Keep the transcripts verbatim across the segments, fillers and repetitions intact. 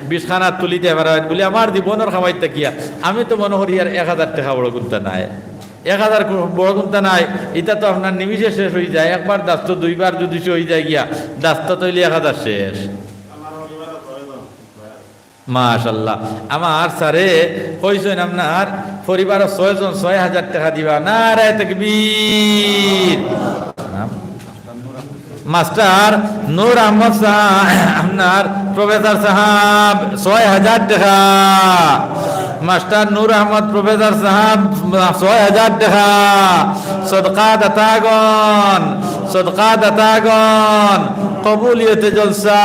বিশ খান আত তুলিতে পারইন। বুলে, আমার জীবনর কামাই থাকিয়া আমি তো মনো করি আর এক হাজার টেকা বড় কুন্তা নায়। এক হাজার কো-, বড় কুন্তা নায়, ইতা তো আপনার নিমিষে শেষ অইযায়। একবার দাস্ত দুইবার যদি সে অইযায় গিয়া, দাস্ত তো অইলে এক হাজার শেষ। মাশাআল্লাহ। আমার স্যারে কইছইন আপনার পরিবারর ছয়জন ছয় হাজার টেকা দিবা। নারায়ে তাকবীর। মাস্টার নূর আহমদ সাহেব, আপনার প্রফেসর সাহেব, ছয় হাজার টেকা। মাস্টার নূর আহমদ প্রফেসর সাহেব, ছয় হাজার টেকা। সদকা দাতাগণ, সদকা দাতাগণ, কবুলিয়তে জলসা।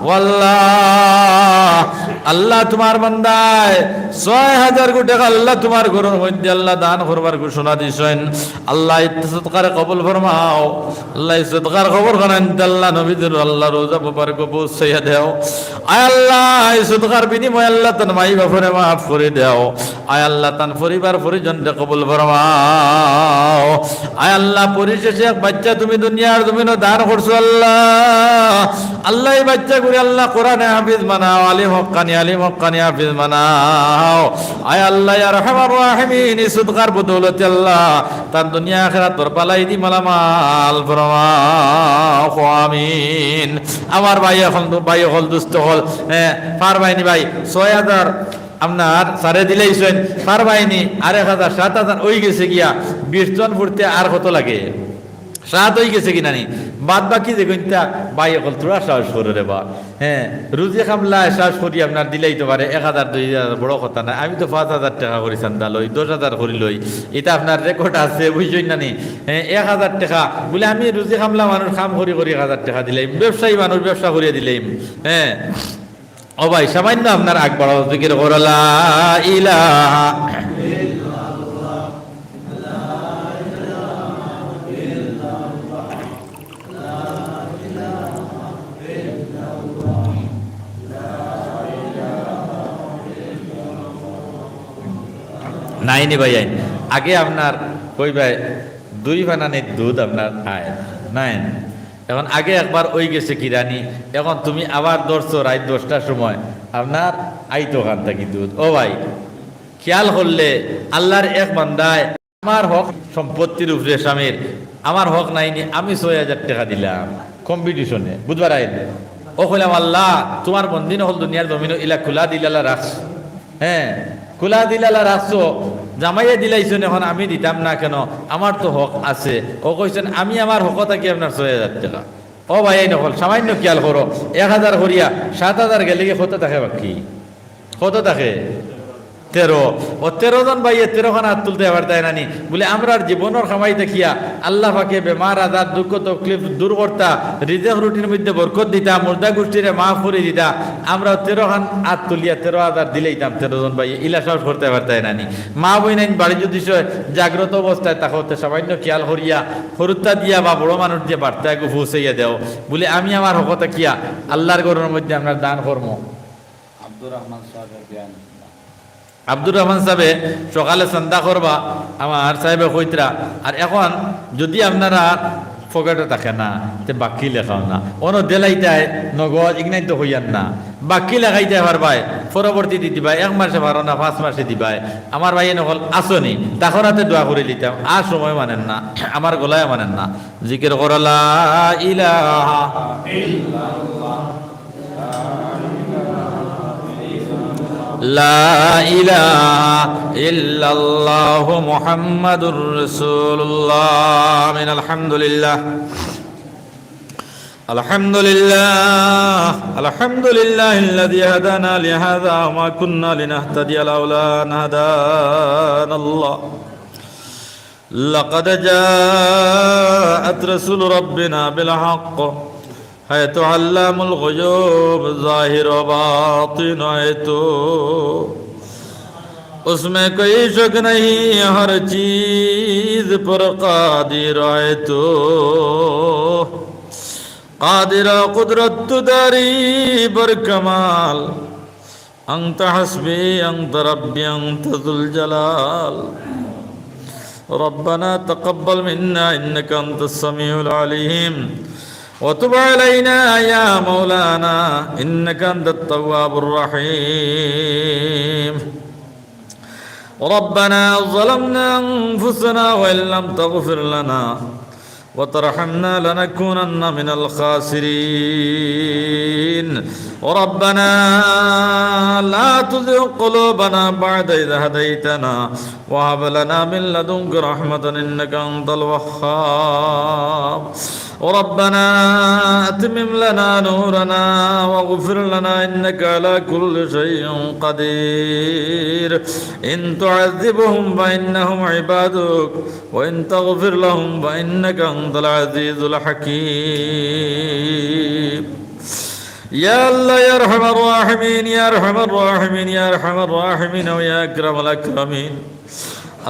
ও আল্লাহ, আল্লাহ তুমার বান্দায় ছয় হাজার গু টেকা আল্লাহ তুমার ঘরর মধ্যে আল্লাহ দান করবার ঘোষণা দিছইন। আল্লাহ, ই সদকারে কবুল ফরমাও। আল্লাহ, ই সদকার কবরখানাত আল্লাহ নবীজির আল্লাহ রওজা মুবারক পৌঁছাইয়া দেও। আয় আল্লাহ, ই সদকার বিনিময়ে আল্লাহ তান মাই বাফরে মাফ করি দেও। আয় আল্লাহ, তান পরিবার পরিজনরে কবুল ফরমাও। আয় আল্লাহ, পরিশেষে এক বাইচ্চা তুমি দুনিয়ার জমিনো দান করছো আল্লাহ। আল্লাহ, ই বাইচ্চাগুরে আল্লাহ কোরআনে হাফিজ বানাও, আলিম হক্কানি, আলিম হক্কানি হাফিজ বানাও। আয় আল্লাহ, ইয়া আরহামার রাহিমিন, ই সদকার বদৌলতে আল্লাহ তান দুনিয়া আখিরাতর ভালাইদি মালামাল ফরমাও। আমিন। আমার ভাই অকল, ভাই অকল, দুস্ত অকল, হ্যাঁ, পারবায়নি ভাই, ছয় হাজার আপনার স্যারে দিলাইছইন, পারবায়নি আর এক হাজার, সাত হাজার অইগেছে গিয়া। বিশ জন ফুরতে আর কত লাগে? সাত অইগেছে কি নানি? বাদ বাকি যেগুইনতা ভাই অকল, থুড়া সাহস করো রে বা। হ্যাঁ, রুজি কামলায় সাহস করি আপনার দিলাইতো পারে এক হাজার, দুই হাজার, বড় কথা নায়। আমি তো পাঁচ হাজার টেকা করি চান্দা লই, দশ হাজার করি লই, ইতা আপনার রেকর্ড আছে, বুঝছইন নানি? হ্যাঁ, এক হাজার টেকা বুলে আমি রুজি কামলা মানুষ, কাম করি করি এক হাজার টেকা দিলাইম, ব্যবসায়ী মানুষ ব্যবসা করিয়া দিলাইম। হ্যাঁ, ও ভাই, সামাইন্য আপনার আগ বাড়াও, জিকির করো, লা ইলাহা। নাইনি ভাই আইন। আগে আপনার কই ভাই, দুই ফানানির দুধ আপনার আয়, নাইন। এখন আগে একবার অইগেছে কিরানি, এখন তুমি আবার ধরছো রাইত দশটার সময়, আপনার আইতো কান থাকি দুধ। ও ভাই, খেয়াল করলে আল্লাহর এক বান্দায় আমার হক সম্পত্তির উপরে স্বামীর, আমার হক নাইনি, আমি ছয় হাজার টেকা দিলাম কম্পিটিশনে, বুধবার আইলে। ও কইলাম, "আল্লাহ, তুমার বন্দিন অকল দুনিয়ার জমিনো ইলা খোলা দিলালা রাখছো, হ্যাঁ, খোলা দিলালা রাখছো, জামাইয়ে দিলাইছইন, এখন আমি দিতাম না কেনে? আমার তো হক আছে।" ও কইছইন, "আমি আমার হক থাকি আপনার ছয় হাজার টেকা।" ও ভাই, এই নকল সামাইন্য খেয়াল করো, এক হাজার করিয়া সাত হাজার গেলে গি কত থাকে বাকি? কত থাকে? তেরো। ও তেরো জন ভাইয়ে তেরো খান আত তুলতে পারতায় নানি? বুলে, আমরার জীবনর কামাই থাকিয়া আল্লাহ পাকে বেমার আজার, দুঃখ তকলিফ দূর করতা, রিজেক রুটির মধ্যে বরকত দিতা, মুর্দা গুষ্টিরে মাফ করি দিতা। আমরা তেরো খান আত তুলিয়া তেরো হাজার দিলাইতাম তেরো জন ভাইয়ে, ইলা সাহস করতে পারতায় নানি? মা বইনাইন বাড়ি যদি সে জাগ্রত অবস্থায় থাকো, তে সামাইন্য খেয়াল করিয়া হুরুত্তা দিয়া বা বড় মানুষ দিয়া বার্তা এগু পৌঁছাইয়া দেও। বুলে, আমি আমার হক থাকিয়া আল্লাহর ঘরর মধ্যে আপনার দান করমু। আব্দুর রহমান সাহেবের বয়ান। আব্দুর রহমান সাহেবে সকালে চান্দা করবা, আমার সাহেবে কইতরা। আর এখন যদি আপনারা পকেটো থাকে না, তে বাকি লেখাও না। অনো দিলাইতায় নগদ, ইগনাইন তো কইয়ার না। বাকি লেখাইতায় পারবায়, পরবর্তীতে দিবায়, এক মাসে পারো না, পাঁচ মাসে দিবায়। আমার ভাইয়ে নকল আছনি, তাকর আতে দোয়া করি দিতাম। আর সময় মানেন না, আমার গলায় মানেন না। জিকির করো, লা ইলাহা। لا إله إلا الله محمد رسول الله. آمين. الحمد لله. الحمد لله. الحمد لله الذي هدانا لهذا وما كنا لنهتدي لولا أن هدانا الله. لقد جاءت رسل ربنا بالحق حيث علام الغيوب ظاهر وباطن ہے تو، اس میں کوئی شک نہیں ہر چیز پر قادر ہے تو، قادر قدرت تو داری بر کمال، أنت حسبي، أنت ربي، أنت ذو الجلال. ربنا تقبل منا إنك أنت السميع العليم، وتب علينا يا مولانا إنك أنت التواب الرحيم. ربنا ظلمنا أنفسنا وإن لم تغفر لنا وترحمنا لنكونن من الخاسرين. ربنا لا تزغ قلوبنا بعد إذ هديتنا وهب لنا من لدنك رحمة إنك أنت الوهاب. ربنا أتمم لنا نورنا واغفر لنا إنك على كل شيء قدير. إن تعذبهم فإنهم عبادك وإن تغفر لهم فإنك أنت العزيز الحكيم. ইয়া আল্লাহ, ইয়া আরহামার রাহিমিন, ইয়া আরহামার রাহিমিন, ইয়া আরহামার রাহিমিন, ওয়া ইয়া আকরামাল আকরামিন।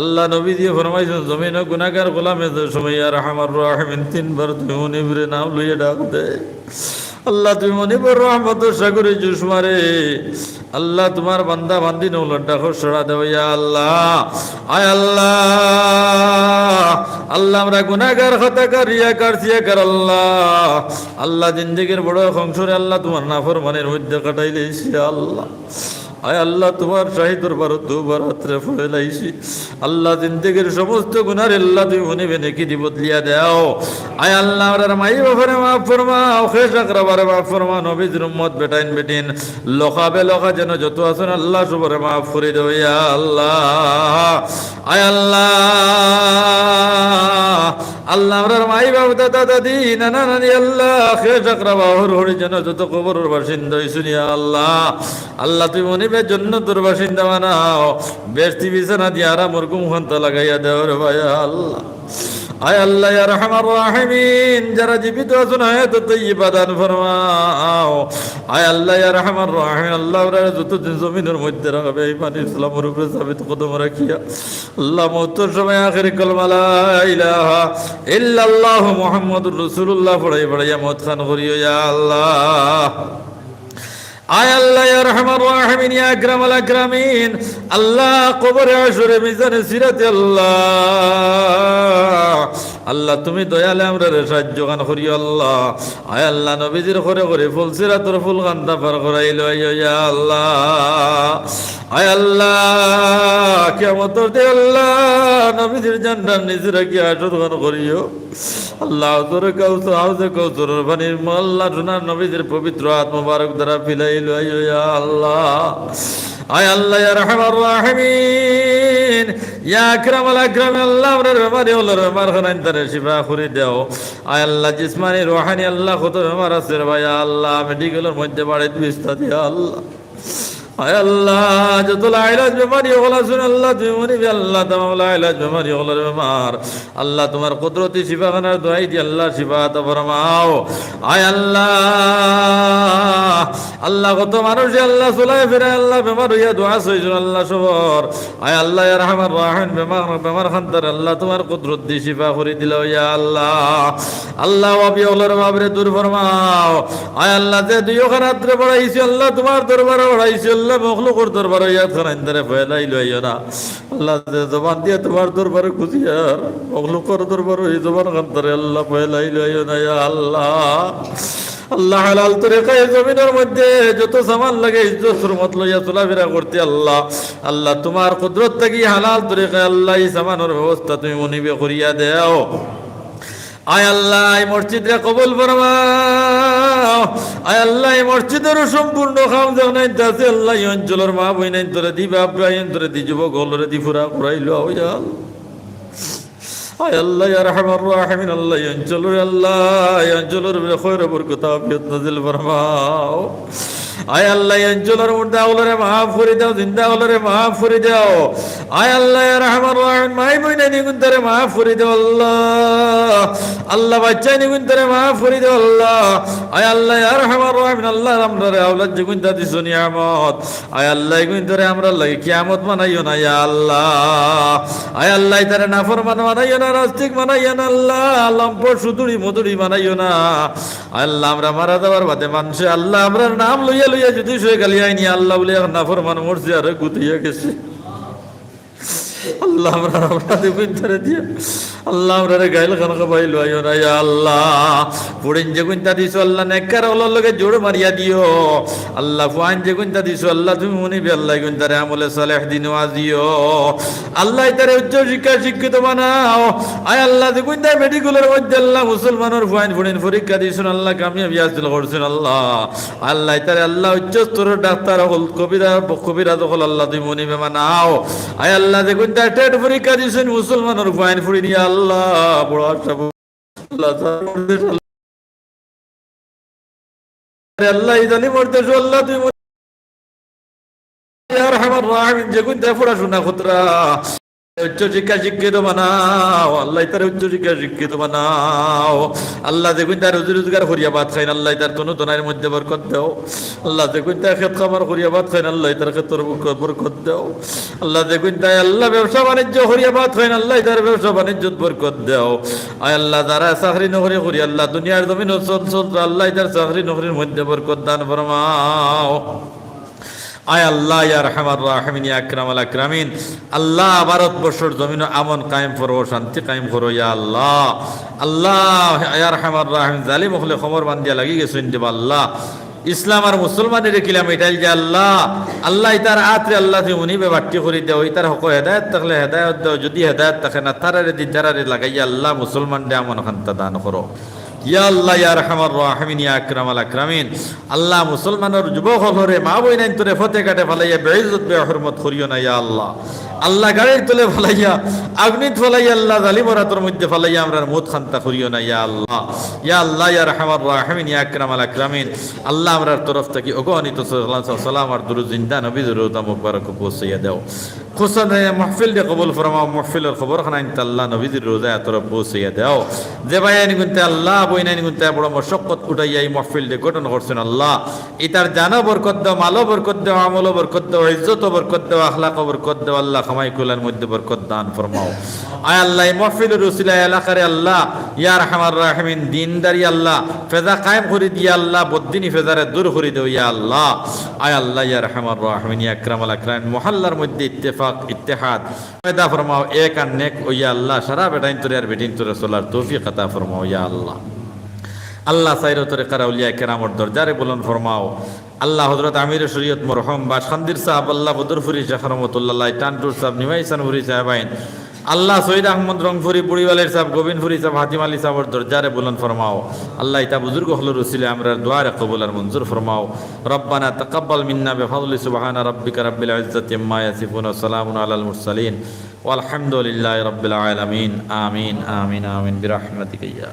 আল্লাহ নবীজি ফরমাইছইন, জমিনো গুনাহগার গোলামে যে সময় ইয়া আরহামার রাহিমিন তিনবার তুমি মনিবরে নাম লইয়া ডাক দেয়, আল্লাহ তুমি মনিবর রহমতর সাগরে জোশ মারে। আল্লাহ তুমার বান্দা বান্দিন অকলর ডাকর সাড়া দেও, ইয়া আল্লাহ। আয় আল্লাহ, আল্লাহ আমরা গুনাহগার, খাতাকার, রিয়াকার, সিয়াকার আল্লাহ। আল্লাহ জিন্দেগির বড় এক অংশরে আল্লাহ তুমার নাফরমানির মধ্যে কাটাইলাইছি আল্লাহ। আয় আল্লাহ, তুমার শাহী দরবারো দুবার আতরে ফয়লাইছি। আল্লাহ, জিন্দেগির সমস্ত গুনাহরে আল্লাহ তুমি মনিবে নেকিদি বদলিয়া দেও। আয় আল্লাহ, আমরার মাই বাফরে মাফ ফরমাও, খেশ আকরাবারে মাফ ফরমাও, নবীজির উম্মত বেটাইন বেটিন, লখা বেলখা যেন যত আছইন আল্লাহ সবরে মাফ করি দেও ইয়া আল্লাহ। আয় আল্লাহ, আল্লাহ আমরার মাই বাফ দাদা দাদি নানা নানি আল্লাহ খেশ আকরাবা হর হরি যেন যত কবরর বাসিন্দা অইছইন ইয়া আল্লাহ। আল্লাহ তুমি মনিবে জন্নতর বাসিন্দা বানাও, বেহেশতি বিছানা দিয়া আরামর ঘুম খান্তা লাগাইয়া দেও রে ভাই আল্লাহ। আয় আল্লাহ, ইয়া আরহামার রাহিমিন, যারা জীবিত আছইন হায়াতে তৈয়বা দান ফরমাও। আয় আল্লাহ, ইয়া আরহামার রাহিমিন, আল্লাহ আমরারে যতদিন জমিনর মধ্যে রাখবে ইমান ইসলামর উপরে সাবিত কদম রাখিয়া আল্লাহ মউতর সময় আখেরি কলমা লা ইলাহা ইল্লাল্লাহু মুহাম্মাদুর রাসূলুল্লাহ পড়াই পড়াইয়া মউত খান করিও ইয়া আল্লাহ। আয় আল্লাহ, ইয়া আরহামার রাহিমিন, ইয়া আকরামাল আকরামিন, আল্লাহ কবরে হাশরে মিজানে সিরাতে আল্লাহ, আল্লাহ তুমি দয়ালে আমরারে সাহায্য খান করিও আল্লাহ। আয় আল্লাহ, নবীজির ঘরে ঘরে ফুল সিরাতর ফুল খান্তা পার করাইলো আইও ইয়া আল্লাহ। আয় আল্লাহ, কিয়ামতর দিন আল্লাহ নবীজির জান্ডার নিচে রাখিয়া হাশর খান করিও। আল্লাহ, হাউজে কাউসার, হাউজে কাউসারর পানির মহল্লা সোনার নবীজির পবিত্র হাত মোবারক দ্বারা পিলাইলো আইও ইয়া আল্লাহ। আয় আল্লাহ, ইয়া আরহামার রাহিমিন, ইয়া আকরামাল আকরামিন, আল্লাহ আমরার বেমারি অকলর বেমার খানাইন তারে শিফা করি দেও। আয় আল্লাহ, জিসমানি রুহানি আল্লাহ কত বেমার আছে রে ভাই আল্লাহ, মেডিকেলর মধ্যে বাড়িত বিস্তার দিয়া আল্লাহ। আয় আল্লাহ, যত লাইলাজ বেমারি অকল আছইন আল্লাহ তুমি মনিবে আল্লাহ, তামাম লাইলাজ বেমারি অকলর বেমার আল্লাহ তুমার কুদরতি শিফা খানার দোয়াই দি আল্লাহ শিফা আতা ফরমাও। আয় আল্লাহ, আল্লাহ কত মানুষে আল্লাহ চলায় ফিরায় আল্লাহ বেমার অইয়া দোয়া চাইছইন আল্লাহ সবর। আয় আল্লাহ, ইয়া আরহামার রাহিমিন, বেমার, বেমার খান্তারে আল্লাহ তুমার কুদরত দি শিফা করি দিলাও ইয়া আল্লাহ। আল্লাহ, অভাবী অকলর অভাবরে দূর ফরমাও। আয় আল্লাহ, যে দুইওখান আতরে বাড়াইছি আল্লাহ তুমার দরবারো বাড়াইছি আল্লাহ, মখলুকর দরবারো ইয়াত খানাইন তারে ফয়লাইলো আইও না। আল্লাহ, যে জবান দিয়া তুমার দরবারো খুশি আর মখলুকর দরবারো ই জবান খান্তারে আল্লাহ ফয়লাইলো আইও না ইয়া আল্লাহ। আল্লাহ, হালাল তরিকায় জমিনর মধ্যে যত সামান লাগে ইজ্জত হুরমত লইয়া চলাফিরা করতে আল্লাহ, আল্লাহ তুমার কুদরত থাকি হালাল তরিকায় আল্লাহ ই সামানর ব্যবস্থা তুমি মনিবে করিয়া দেও। আয় আল্লাহ, ই মসজিদরে কবুল ফরমাও। আয় আল্লাহ, ই মসজিদর সম্পূর্ণ কাম যেখানাইন্তে আছে আল্লাহ, ই অঞ্চলর মা বইনাইন্তরে দি, বাপ ভাইন্তরে দি, যুবক অকলরে দি পুরা করাইলো আইও আল্লাহ। আয় আল্লাহ, ইয়া আরহামার রাহিমিন, আল্লাহ, ই অঞ্চলর আল্লাহ, ই অঞ্চলর উপরে খয়র বরকত আফিয়ত নাজিল ফরমাও। আয় আল্লাহ, ই অঞ্চলর মুর্দা অকলরে মাফ করি দেও, জিন্দা অকলরে মাফ করি দেও। আয় আল্লাহ, ইয়া আরহামার রাহিমিন, মাই বইনাইন ইগুইন্তরে মাফ করি দেও আল্লাহ। আল্লাহ, বাচ্চাইন ইগুইন্তরে মাফ করি দেও আল্লাহ। আয় আল্লাহ, ইয়া আরহামার রাহিমিন, আল্লাহ, আমরারে আওলাদ যেগুইন্তা দিছো নিয়ামত, আয় আল্লাহ, ইগুইন্তরে আমরার লাগি কিয়ামত বানাইও না, ইয়া আল্লাহ। আয় আল্লাহ, ইতারে নাফরমান বানাইও না, নাস্তিক বানাইও না, আল্লাহ, লম্পট সুদুড়ি মুদুড়ি বানাইও না। আয় আল্লাহ, আমরা মারা যাওয়ার বাদে মানষে, আল্লাহ, আমরার নাম লইয়া লইয়া যদি সে গালি আইনি, আল্লাহ বলে এক নাফরমান মরছে আর গুতাইয়া গেছে। আল্লাহ, আমরার অপরাধ যেগুইনতারে দিয়া, আল্লাহ, আমরারে গাইল খান খাবাই লইও না, ইয়া আল্লাহ। ফুড়িন যেগুইনতা দিছো, আল্লাহ, নেককার অকলর লগে জোড় মারিয়া দিও। আল্লাহ, ফুয়াইন যেগুইনতা দিছো, আল্লাহ, তুমি মুনিবে, আল্লাহ, ইগুইনতারে আমলে সালেহ দি নওয়াজিও। আল্লাহ, ইতারে উচ্চ শিক্ষা শিক্ষিত বানাও। আয় আল্লাহ, যেগুইনতা মেডিকেলর মধ্যে, আল্লাহ, মুসলমানর ফুয়াইন ফুড়িন পরীক্ষা দিছইন, আল্লাহ, কামিয়াবি হাসিল করছইন, আল্লাহ। আল্লাহ, ইতারে, আল্লাহ, উচ্চ স্তরর ডাক্তার অকল, কবিরা-, কবিরাজ অকল, আল্লাহ, তুমি মুনিবে বানাও। আয় আল্লাহ, যেগুইনতা টেট পরীক্ষা দিছইন, মুসলমানর ফুয়াইন ফুড়িন, ইয়া আল্লাহ, বড় আশা, আল্লাহ, আল্লাহ, ই জালিমর দেশ, আল্লাহ, তুমি মুনি-, ইয়া আরহামার রাহিমিন, যেগুইনতা পড়াশোনা কররা, উচ্চ শিক্ষা শিক্ষিত বানাও, আল্লাহ, ইতারে উচ্চ শিক্ষা শিক্ষিত বানাও। আল্লাহ, যেগুইনতা রুজি রোজগার করিয়া ভাত খাইন, আল্লাহ, ইতার তনু তনাইর মধ্যে বরকত দেও। আল্লাহ, যেগুইনতা খেত খামার করিয়া ভাত খাইন, আল্লাহ, ইতার খেতর বরকত দেও। আল্লাহ, যেগুইনতা, আল্লাহ, ব্যবসা বাণিজ্য করিয়া ভাত খাইন, আল্লাহ, ইতার ব্যবসা বাণিজ্যত বরকত দেও। আয় আল্লাহ, যারা চাকরি নকরি করি, আল্লাহ, দুনিয়ার জমিনো চল-, চলরা, আল্লাহ, ইতার চাকরি নকরির মধ্যে বরকত দান ফরমাও। আয় আল্লাহ, ইয়া আরহামার রাহিমিন, ইয়া আকরামাল আকরামিন, আল্লাহ, ভারতবর্ষর জমিনো আমন কায়েম করো, শান্তি কায়েম করো, ইয়া আল্লাহ। আল্লাহ, ইয়া আরহামার রাহিমিন, জালিম অকলে কমর বান্ধিয়া লাগি গেছইন দেবা, আল্লাহ। ইসলাম আর মুসলমানরে কিলা মিটাইল যে আল্লাহ, আল্লাহ, ইতার আতরে, আল্লাহ, তুমি মুনিবে বাট্টি করি দেও, ইতার হকো হেদায়েত থাকলে হেদায়েত দেও, যুদি হেদায়েত থাকে না, তারারে দিন তারারে লাগাইয়া, আল্লাহ, মুসলমানরে আমন খান্তা দান করো। ইয়া আল্লাহ, ইয়া আরহামার রাহিমিন, ইয়া আকরামাল আকরামিন, আল্লাহ, মুসলমানর যুবক অকলরে, মা বইনাইন্তরে পথে ঘাটে ফালাইয়া বেইজ্জত বেহরমত করিও না, ইয়া আল্লাহ। আল্লাহ, গাড়ির তলে ফালাইয়া, আগুনিত ফালাইয়া, আল্লাহ, জালিমর আতর মধ্যে ফালাইয়া আমরার মউত খান্তা করিও না, ইয়া আল্লাহ। ইয়া আল্লাহ, ইয়া আরহামার রাহিমিন, ইয়া আকরামাল আকরামিন, আল্লাহ, আমরার তরফ থাকি অগণিত সালাম আর দুরুদ জিন্দা নবীজির রওজা মুবারকো পৌঁছাইয়া দেও। খুসুসে মাহফিলরে কবুল ফরমাও, মাহফিলর খবরখানাইন্তা আল্লাহ নবীজির রওজা আতরো পৌঁছাইয়া দেও। যে ভাইয়াইনগুইন্তা আল্লাহ, বইনাইনগুইন্তা বড় মশক্কত উঠাইয়া ই মাহফিলরে গঠন করছইন আল্লাহ, ইতার জানো বরকত দেও, মালো বরকত দেও, আমলো বরকত দেও, ইজ্জতো বরকত দেও, আখলাকো বরকত দেও, আল্লাহ কামাই কইলার মধ্যে বরকত দান ফরমাও। আয় আল্লাহ, ই মাহফিলর উসিলায় এলাকারে আল্লাহ, ইয়া আরহামার রাহিমিন, দিনদারি আল্লাহ, ফেজা কায়েম করি দিয়া আল্লাহ, বদ্দিনী ফেজারে দূর করি দেও ইয়া আল্লাহ। আয় আল্লাহ, ইয়া আরহামার রাহিমিন, ইয়া আকরামাল আকরামিন, মহল্লার মধ্যে ইত্তেফাক, ইত্তেহাদ পয়দা ফরমাও, এক আর নেক অইয়া আল্লাহ, সারা বেটাইন্তরে আর বেটিন্তরে চলার তৌফিক আতা ফরমাও ইয়া আল্লাহ। আল্লাহ, সাইর তরিকার আউলিয়া কেরামর দরজারে বুলন্দ ফরমাও। আল্লাহ, হযরত আমিরে শরীয়ত মরহুম বাসকান্দির সাহেব, আল্লাহ, বদরপুরি শেখ রহমতুল্লাহ, টান্টুর সাহেব, নিমাইসানপুরি সাহেবাইন, আল্লাহ, সৈয়দ আহমদ রংপুরি, বুড়িবালির সাহেব, গোবিন্দপুরি সাহেব, হাতিম আলী সাহেবর দরজারে বুলন্দ ফরমাও। আল্লাহ, ইতা বুজুর্গ অকলর উসিলায় আমরার দোয়ারে কবুল আর মঞ্জুর ফরমাও। ربنا تقبل منا بفضل سبحان ربك رب العزة عما يصفون وسلام على المرسلين والحمد لله رب العالمين. آمين، آمين، آمين برحمتك يا